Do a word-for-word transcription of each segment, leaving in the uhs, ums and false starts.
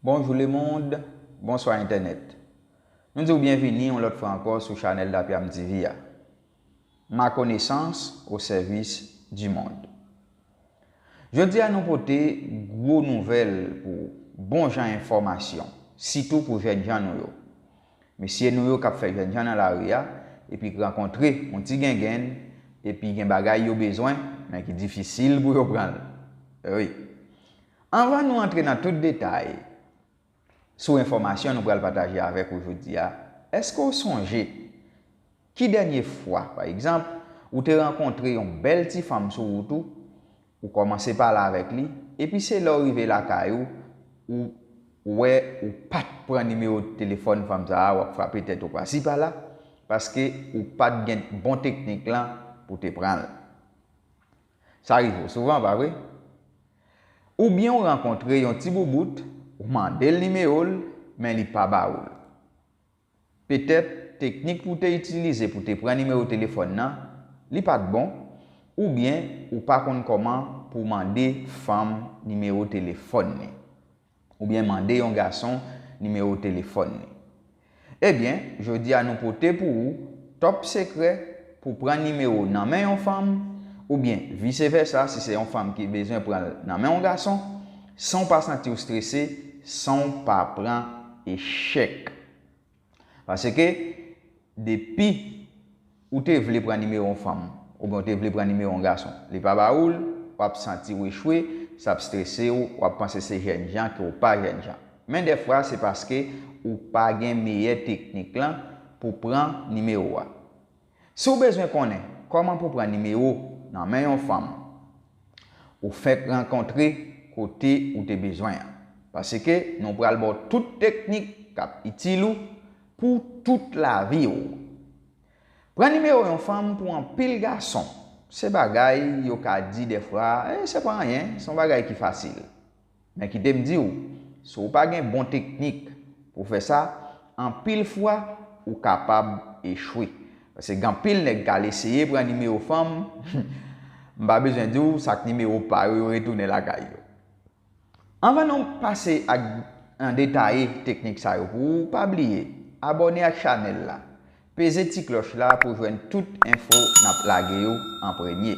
Bonjou lemonn, bonswa entènèt. Nou di w byenvini yon lòt fwa ankò sou chanèl Dapyam T V a. Ma connaissance au service du monde. Jodi a nou pote gwo nouvèl pou bon jan enfòmasyon, sitou pou jènjan nou yo. Mesye nou yo k ap fè jènjan nan lari a, epi k rankontre yon ti gengenn, epi gen bagay yo bezwen, men ki difisil pou yo pran l. Wi. Anvan nou antre nan tout detay sou enfòmasyon nou pral pataje avèk ou jodi a, èske w sonje ki dènye fwa, pa egzanp, ou te rankontre yon bèl ti fanm sou wout ou, ou kòmanse pale avèk li, epi se lè w rive lakay ou, ou wè ou pa t pran nimewo telefòn fanm sa a, w ap frape tèt ou pasi pala, paske ou pa t gen bon teknik lan pou te pran l. Sa rive w souvan, pa vre? Oubyen w rankontre yon ti boubout, ou mande l nimewo l, men li pa ba ou l. Petèt, teknik pou w te itilize pou te pran nimewo telefòn nan, li pa t bon, oubyen ou pa konn kòman pou w mande fanm nimewo telefòn li, oubyen mande yon gason nimewo telefòn li. Ebyen, jodi a nou pote pou ou top sekrè pou pran nimewo nan men yon fanm, oubyen vise vèsa, si se yon fanm ki bezwen pran l nan men yon gason, san w pa santi w strese, san w pa pran echèk. Paske depi ou te vle pran nimewo yon fanm, oubyen ou te vle pran nimewo yon gason, li pa ba ou l, w ap santi w echwe, sa ap strese w, w ap panse se jènjan ke w pa jènjan. Men dèfwa, se paske ou pa gen meyè teknik lan pou pran nimewo a. Si w bezwen konnen kòman pou pran nimewo nan men yon fanm, ou fenk rankontre kote ou te bezwen an. Paske nou pral ba w tout teknik k ap itil ou pou tout lavi w. Pran nimewo yon fanm pou anpil gason, se bagay yo ka di dèfwa, e se pa anyen, se yon bagay ki fasil. Men kite m di w, si w pa gen bon teknik pou fè sa, anpil fwa ou kapab echwe. Paske gen anpil nèg k al eseye pran nimewo fanm, m pa bezwen di w sa k nimewo pa yo, yo retounen lakay yo. Anvan nou pase ak an detaye teknik sa yo pou ou, pa bliye abòne ak chanèl la, peze ti klòch la pou jwenn tout enfo n ap lage yo an premye.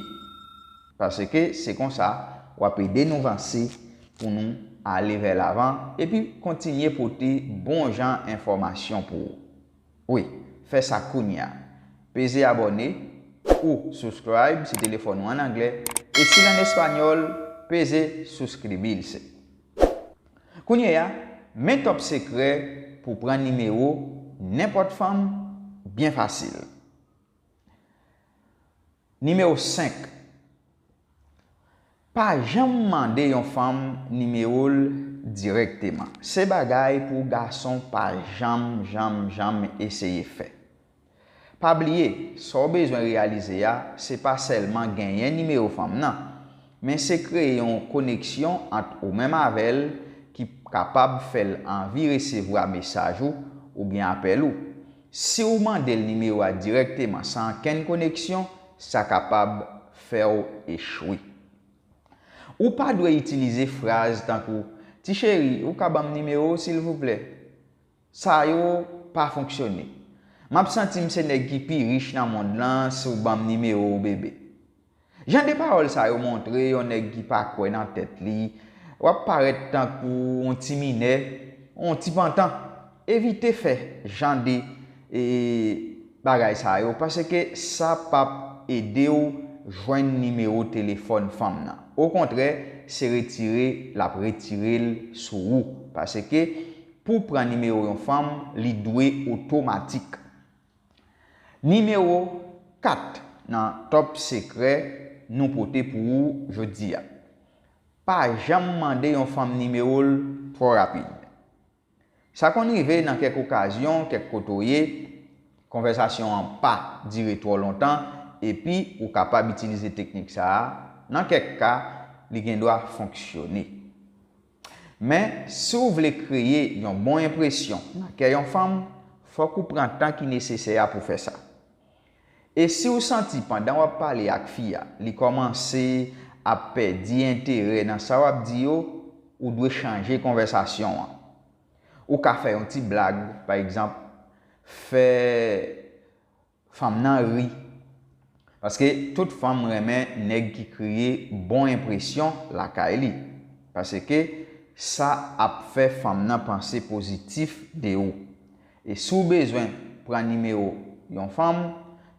Paske se konsa w ap ede nou vanse pou nou ale vè lavan epi kontinye pote bon jan enfòmasyon pou ou. Wi, fè sa kounye a. Peze abòne ou subscribe si telefòn ou an anglè, e si l an espanyòl, peze suscribirse. Kounye a, men top sekrè pou pran nimewo nenpòt fanm byen fasil. Nimewo senk. Pa janm mande yon fanm nimewo l dirèkteman. Se bagay pou gason pa janm, janm, janm eseye fè. Pa bliye, sa w bezwen reyalize a, se pa sèlman genyen nimewo fanm nan, men se kreye yon koneksyon ant ou menm avè l ki kapab fè l anvi resevwa mesaj ou oubyen apèl ou. Si w mande l nimewo a dirèkteman san ankenn koneksyon, sa kapab fè w echwe. Ou pa dwe itilize fraz tankou, "Ti cheri, ou ka ban m nimewo w, silvouplè?" Sa yo pa fonksyone. "M ap santi m se nèg ki pi rich nan mond lan si w ban m nimewo w, bebe." Jan de pawòl sa yo montre yon nèg ki pa kwè nan tèt li, w ap parèt tankou yon ti minè, yon ti pantan. Evite fè jan de, e, bagay sa yo, paske sa p ap ede w jwenn nimewo telefòn fanm nan. Okontrè, se retire l ap retire l sou ou. Paske pou w pran nimewo yon fanm, li dwe otomatik. Nimewo kat nan top sekrè nou pote pou ou jodi a. Pa janm mande yon fanm nimewo l twò rapid. Sa konn rive nan kèk okazyon, kèk kote w ye, konvèsasyon an pa dire twò lontan, epi ou kapab itilize teknik sa a. Nan kèk ka, li gendwa fonksyone. Men, si w vle kreye yon bon enpresyon nan kè yon fanm, fòk ou pran tan ki nesesè a pou fè sa. E si w santi pandan w ap pale ak fi a, li kòmanse ap pèdi enterè nan sa w ap di yo, ou dwe chanje konvèsasyon an. Ou ka fè yon ti blag, pa egzanp, fè fanm nan ri. Paske tout fanm renmen nèg ki kreye bon enpresyon lakay li. Paske sa ap fè fanm nan panse pozitif de ou. E si w bezwen pran nimewo yon fanm,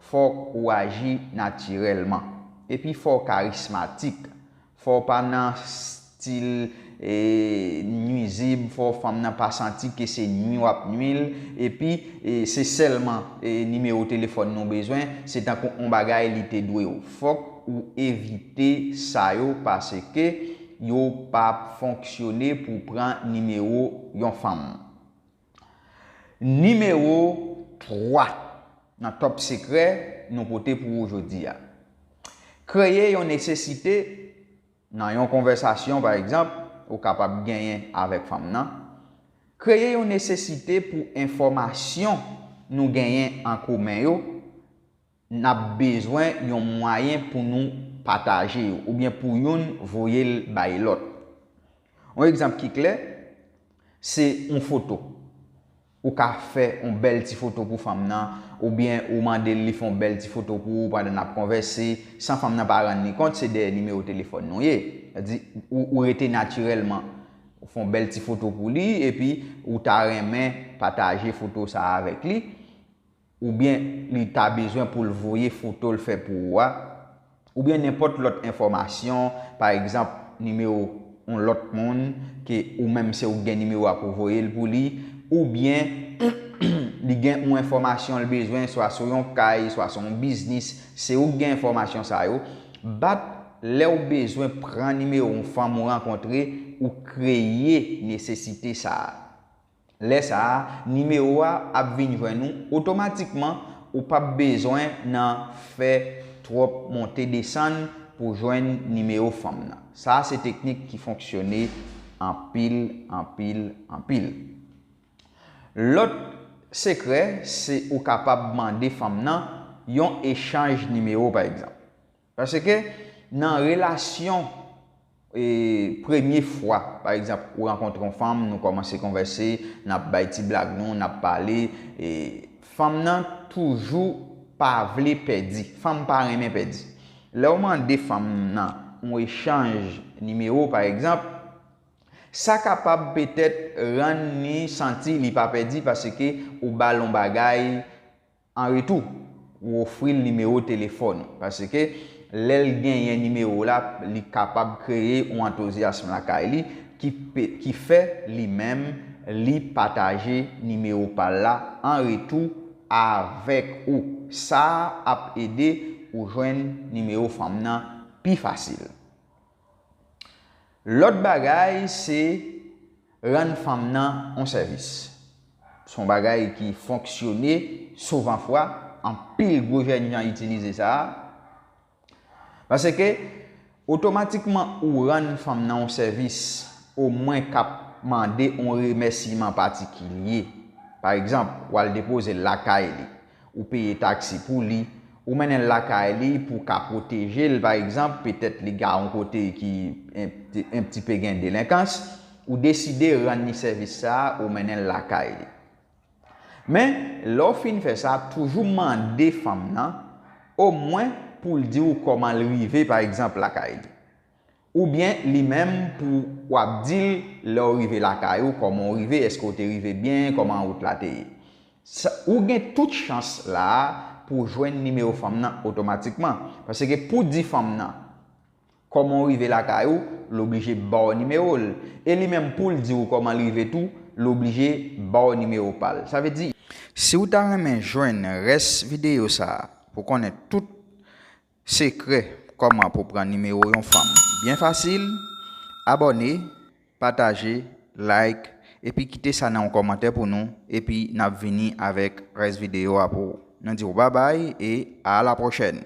fòk ou aji natirèlman. Epi fò w karismatik. Fò w pa nan stil e, nwizib, fò fanm nan pa santi ke se nwi w ap nwi l, epi e, se sèlman e, nimewo telefòn nou bezwen, se tankou on bagay li te dwe w. Fòk ou evite sa yo paske yo p ap fonksyone pou pran nimewo yon fanm. Nimewo twa nan tòp sekrè nou pote pou ou jodi a. Kreye yon nesesite nan yon konvèsasyon, pa egzanp, ou kapab genyen avèk fanm nan. Kreye yon nesesite pou enfòmasyon nou genyen an komen yo, n ap bezwen yon mwayen pou nou pataje yo, oubyen pou youn voye l bay lòt. Yon egzanp ki klè, se yon foto. Ou ka fè yon bèl ti foto pou fanm nan, oubyen ou mande l li fè yon bèl ti foto pou ou pandan n ap konvèse, san fanm nan pa rann li kont, se dèyè nimewo telefòn nou ye. Sa di, ou, ou rete natirèlman. Ou fè yon bèl ti foto pou li, epi ou ta renmen pataje foto sa a avèk li, oubyen li ta bezwen pou l voye foto l fè pou ou a, oubyen nenpòt lòt enfòmasyon, pa egzanp, nimewo yon lòt moun, ke ou menm se ou k gen nimewo a pou voye l pou li, oubyen li gen yon enfòmasyon l bezwen, swa sou yon kay, swa sou yon biznis, se ou k gen enfòmasyon sa yo. Bat, lè w bezwen pran nimewo yon fanm ou rankontre, ou kreye nesesite sa a. Lè sa a, nimewo a ap vin jwenn ou otomatikman, ou p ap bezwen nan fè twòp monte desann pou jwenn nimewo fanm nan. Sa a se teknik ki fonksyone anpil, anpil, anpil. Lòt sekrè, se ou kapab mande fanm nan yon echanj nimewo, pa egzanp. Paske nan relasyon, e, premye fwa, pa egzanp, ou rankontre yon fanm, nou kòmanse konvèse, n ap bay ti blag nou, n ap pale, e, fanm nan toujou pa vle pèdi. Fanm pa renmen pèdi. Lè w mande fanm nan yon echanj nimewo, pa egzanp, sa kapab petèt rann li santi li pa pèdi paske ou ba l yon bagay an retou, ou ofri l nimewo telefòn ou. Paske lè l genyen nimewo w la, li kapab kreye yon antouzyasm lakay li ki pe, ki fè li menm li pataje nimewo pa l la an retou avèk ou. Sa a ap ede ou jwenn nimewo fanm nan pi fasil. Lòt bagay, se rann fanm nan yon sèvis. Se yon bagay ki fonksyone souvan fwa, anpil gwo jènjan itilize sa a. Paske, otomatikman, ou rann fanm nan yon sèvis, omwen k ap mande yon remèsiman patikilye. Pa egzanp, w al depoze l lakay li. Ou peye taksi pou li, ou mennen l lakay li pou w ka pwoteje l, pa egzanp, petèt li gen yon kote ki en, en ti pe gen delenkans, ou deside rann li sèvis sa a, ou mennen l lakay li. Men, lè w fin fè sa, toujou mande fanm nan, omwen pou l di w kòman l rive, pa egzanp, lakay li. Oubyen li menm pou w ap di l lè w rive lakay ou, kòman w rive, èske w te rive byen, kòman wout la te ye. Sa, ou gen tout chans la a pou w jwenn nimewo fanm nan otomatikman. Paske pou di fanm nan kòman w rive lakay ou, l oblije ba w nimewo l. E li menm pou l di w kòman l rive tou, l oblije ba w nimewo pa l. Sa vle di, si w ta renmen jwenn rès videyo sa a pou konnen tout sekrè kòman pou pran nimewo yon fanm byen fasil, abòne, pataje, like, epi kite sa nan yon kòmantè pou nou, epi n ap vini avèk rès videyo a pou ou. Nou di w babay e a la pwochèn.